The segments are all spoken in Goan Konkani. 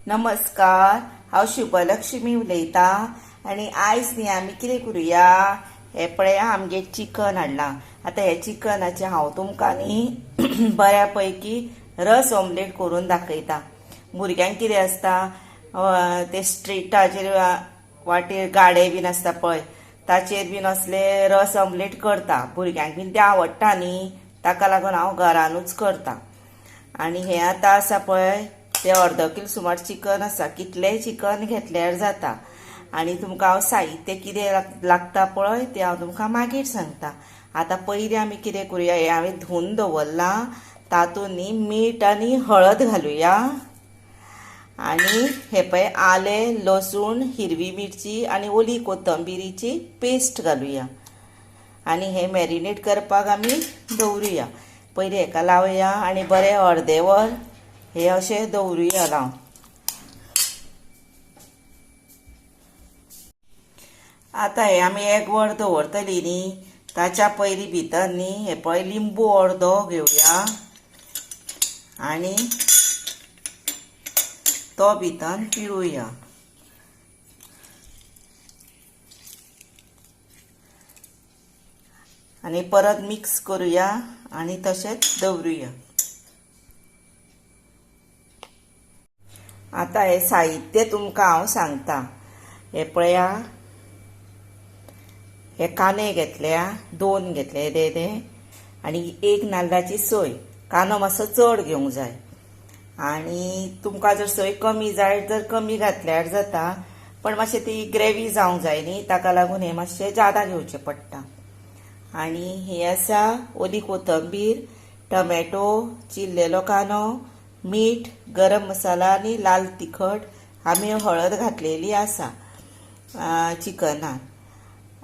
नमस्कार, हांव शुभलक्ष्मी उलयतां आनी आयज न्ही आमी कितें करुया, हें पळया आमगे चिकन हाडलां. आतां हे चिकनाचें हांव तुमकां न्ही बऱ्या पैकी रस ऑमलेट करून दाखयता. भुरग्यांक कितें आसता, ते स्ट्रिटाचेर वाटेर गाडे बीन आसता पळय, ताचेर बीन असले रस ऑमलेट करता. भुरग्यांक बीन ते आवडटा न्ही, ताका लागून हांव घरानूच करता. आनी हें आतां आसा पळय ते अर्द किल सुमार चिकन आसा. कितलेंय चिकन घेतल्यार जाता. आनी तुमकां हांव साहित्य कितें लागता पळय तें हांव तुमकां मागीर सांगता. आतां पयलीं आमी कितें करुया, हें हांवें धुवन दवरलां, तातूंत न्ही मीठ आनी हळद घालुया. आनी हें पळय आलें, लसूण, हिरवी मिरची आनी ओली कोथंबिरीची पेस्ट घालुया. आनी हें मॅरिनेट करपाक आमी दवरुया. पयलीं हेका लावया आनी बरें अर्दें वर हे अशें दवरुया लावन. आतां हें आमी एक वर दवरतली न्ही, ताच्या पयलीं भितर न्ही हे पळय लिंबू अर्दो घेवया आनी तो भितर पिळुया. आनी परत मिक्स करुया आनी तशेंच दवरुया. आतां हें साहित्य तुमकां हांव सांगता. हे पळया, हे कांदे घेतल्या, दोन घेतले येदे येदे, आनी एक नाल्लाची सोय. कांदो मातसो चड घेवंक जाय. आनी तुमकां जर सोय कमी जाय जर कमी घातल्यार जाता, पण मातशें ती ग्रेवी जावंक जाय न्ही, ताका लागून हें मातशें जादा घेवचें पडटा. आनी हें आसा ओली कोथंबीर, टमॅटो, चिरलेलो कांदो, मीठ, गरम मसाला आनी लाल तिखट. आमी हळद घातलेली आसा चिकनान.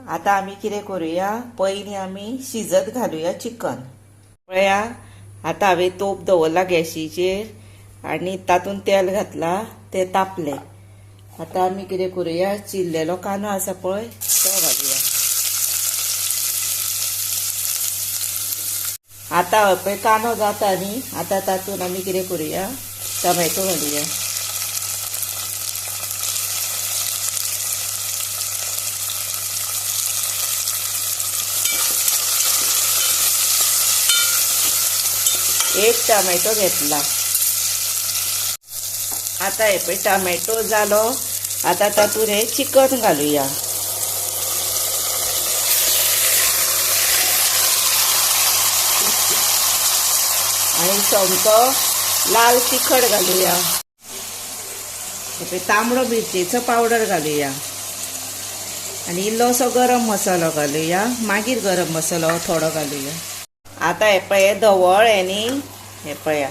आतां आमी कितें करुया, पयलीं आमी शिजत घालुया चिकन. पळया आतां हांवें तोप दवरला गॅशीचेर आनी तातूंत तेल घातलां, तें तापलें. आतां आमी कितें करुया, चिरलेलो कांदो आसा पळय तो घालुया. आतां पळय कांदो जाता न्ही, आतां तातूंत आमी कितें करुया, टमॅटो घालुया. एक टमॅटो घेतला. आतां हे पळय टमॅटो जालो. आतां तातूंत हें चिकन घालुया. आनी सोमतो लाल तिखट घालुया. हे पळय तांबडो मिरचेचो पावडर घालुया आनी इल्लोसो गरम मसालो घालुया. मागीर गरम मसालो थोडो घालुया. आतां हे पळय धवळ्ळें न्ही, हे पळया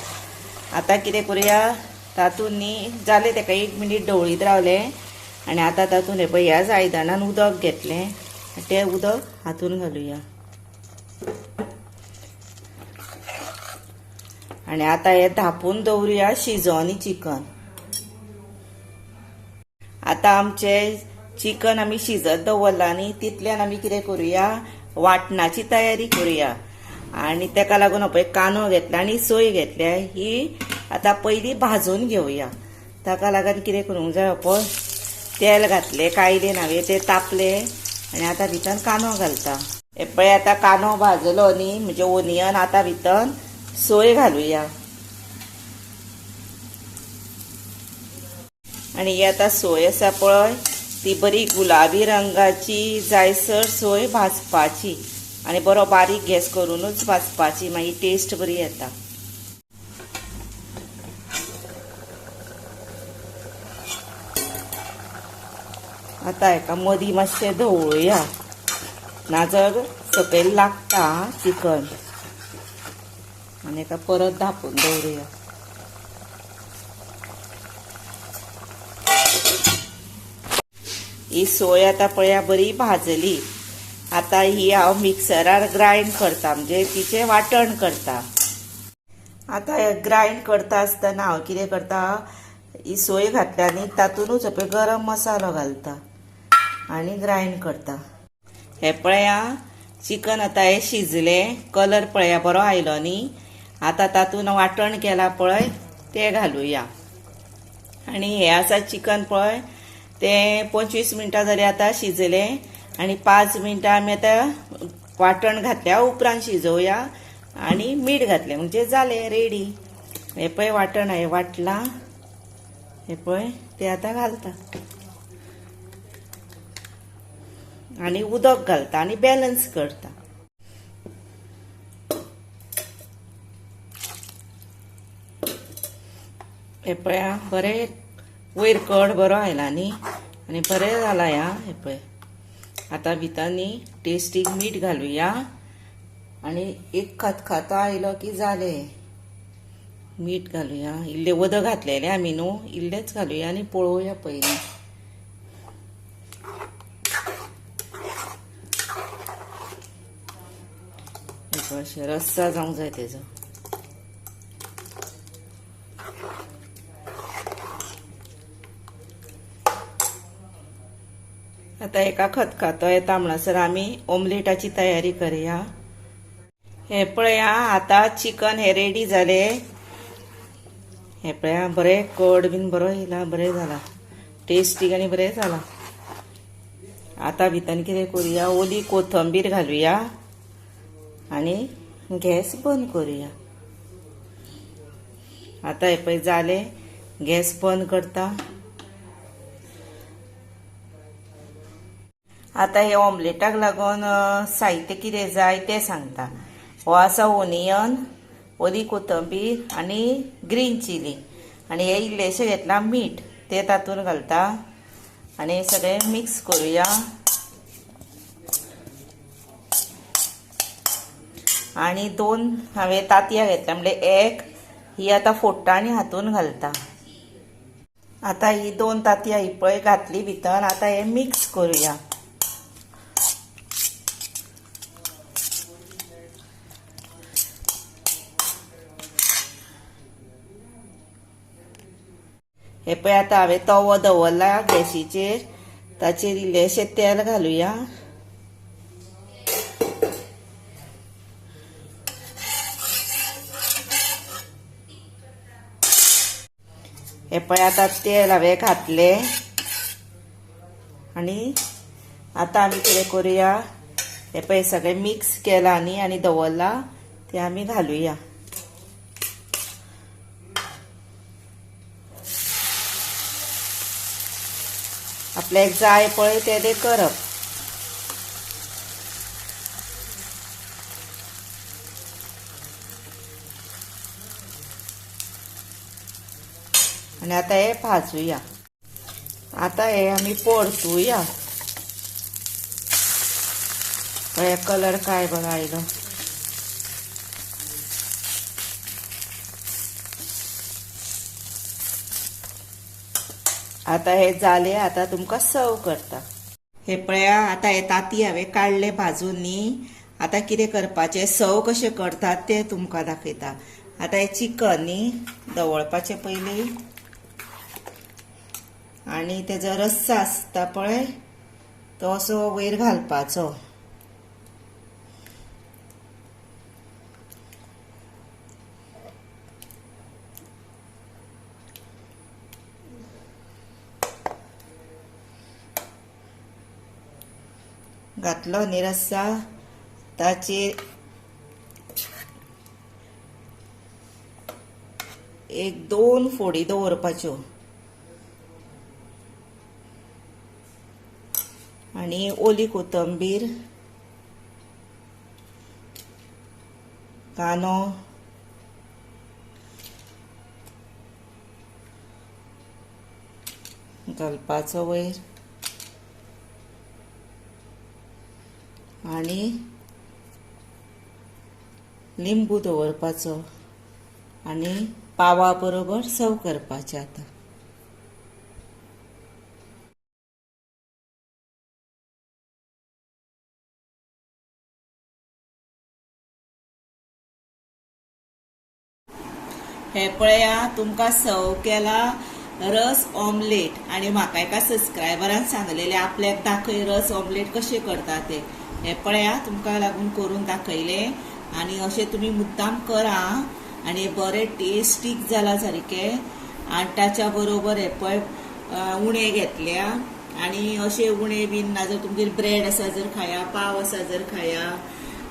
आतां कितें करुया, तातूंत न्ही जालें ताका एक मिनीट ढवळीत रावलें. आनी आतां तातूंत हे पळय ह्याच आयदनान उदक घेतलें, तें उदक हातूंत घालुया. आनी आतां हें धांपून दवरुया शिजोनी चिकन. आतां आमचें चिकन आमी शिजत दवरलां न्ही, तितल्यान आमी कितें करुया, वांटणाची तयारी करुया. आनी ताका लागून पळय कांदो घेतला आनी सोय घेतल्या, ही आतां पयलीं भाजून घेवया. ताका लागून कितें करूंक जाय, पळय तेल घातलें कायलेन हांवें, तें तापलें आनी आतां भितर कांदो घालता. हे पळय आतां कांदो भाजलो न्ही, म्हणजे ओनियन, आतां भितर सोय घालुया. आनी ही आतां सोय आसा पळय ती बरी गुलाबी रंगाची जायसर सोय भाजपाची आनी बरो बारीक गॅस करूनच भाजपाची, मागीर टेस्ट बरी येता. आतां हेका मदीं मातशें धवळुया, नाजाल्यार सकयल लागता चिकन. आनी हेका परत धांपून दवरुया. ही सोय आतां पळया बरी भाजली. आतां ही हांव मिक्सरार ग्रायंड करता, म्हणजे तिचें वांटण करता. आतां ग्रायंड करता आसतना हांव कितें करता, ही सोय घातल्या न्ही तातूंतच पळय गरम मसालो घालता आनी ग्रायंड करता. हें पळया चिकन आतां हें शिजलें, कलर पळया बरो आयलो न्ही. आतां तातूंत वांटण केलां पळय तें घालुया. आनी हें आसा चिकन पळय तें 25 मिनटां जालीं आतां शिजलें आनी 5 मिनटां आमी आतां वाटण घातल्या उपरांत शिजोवया आनी मीठ घातलें म्हणजे जालें रेडी. हें पळय वाटण हांवें वाटलां, हें पळय तें आतां घालता आनी उदक घालता आनी बॅलन्स करता. हें पळय बरें वयर कड बरो आयला न्ही आनी बरें जाला ह्या. हें पळय आतां भितर न्ही टेस्टीक मीठ घालुया आनी एक खतखतो आयलो की जालें. मीठ घालुया, इल्लें उदक घातलेलें आमी न्हू, इल्लेंच घालुया आनी पळोवया पयलीं. अशें रस्सा जावंक जाय तेजो. आतां एका खतखतो येता म्हणसर आमी ऑमलेटाची तयारी करूया. हें पळया आतां चिकन हें रेडी जालें. हें पळया बरें कड बीन बरो येयला, बरें जाला, टेस्टी आनी बरें जाला. आतां भितर कितें करूया, ओली कोथंबीर घालुया आनी गॅस बंद करूया. आतां हें पळय जालें, गॅस बंद करता. आतां हे ऑमलेटाक लागून साहित्य कितें जाय तें सांगता. हो आसा ओनियन, ओली कोथंबीर आनी ग्रीन चिली आनी हे इल्लेशें घेतलां मीठ, तें तातूंत घालता आनी सगळें मिक्स करूया. आनी 2 हांवें तांतयां घेतल्या, म्हणल्यार एक ही आतां फोडटा आनी हातून घालता. आतां ही 2 तांतयां ही पळय घातली भितर. आतां हें मिक्स करूया. हे पळय आतां हांवें तवो दवरला गॅशीचेर, ताचेर इल्लेशें तेल घालुया. हे पळय आतां तेल हांवें घातलें आनी आतां आमी कितें करूया, हे पळय सगळें मिक्स केलां न्ही आनी दवरलां तें आमी घालुया. आपल्याक जाय पळय तें करप. आनी आतां हें भाजूया. आतां हें आमी परतुया. पळय कलर काय बरो आयलो. आतां हें जालें, आतां तुमकां सर्व करता. हे पळया आतां हे तांती हांवें काडले भाजून न्ही. आतां कितें करपाचें, सर्व कशें करतात तें तुमकां दाखयता. आतां हें चिकन न्ही दवळपाचें पयलीं आनी तेजो रस्सा आसता पळय तो असो वयर घालपाचो. घातलो न्ही रस्सा, ताचेर 1-2 फोडी दवरपाच्यो आनी ओली कोथंबीर, कांदो, घालपाचो वयर आनी लिंबू दवरपाचो आनी पावा बरोबर सर्व करपाचें. आतां हे पळया तुमकां सर्व केला रस ऑमलेट. आनी म्हाका एका सबस्क्रायबरान सांगलेलें आपल्याक दाखय रस ऑमलेट कशें करता तें. हे पळया तुमकां लागून करून दाखयलें आनी अशें तुमी मुद्दाम करा आनी बरें टेस्टीक जाला सारकें. आनी ताच्या बरोबर हे पळय उणे घेतल्या. आनी अशे उणे बीन ना जर तुमगेर ब्रेड आसा जर खाया, पाव आसा जर खाया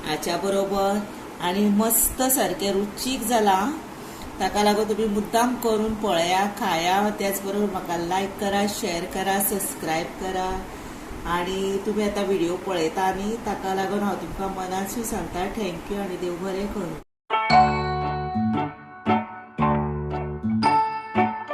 हाच्या बरोबर. आनी मस्त सारकें रुचीक जाला. ताका लागून तुमी मुद्दाम करून पळया, खाया. त्याच बरोबर म्हाका लायक करा, शेअर करा, सबस्क्रायब करा. आणि तुमी आतां व्हिडिओ पळयता आनी ताका लागून हांव तुमकां मनासून सांगता thank you आनी देव बरें करूं.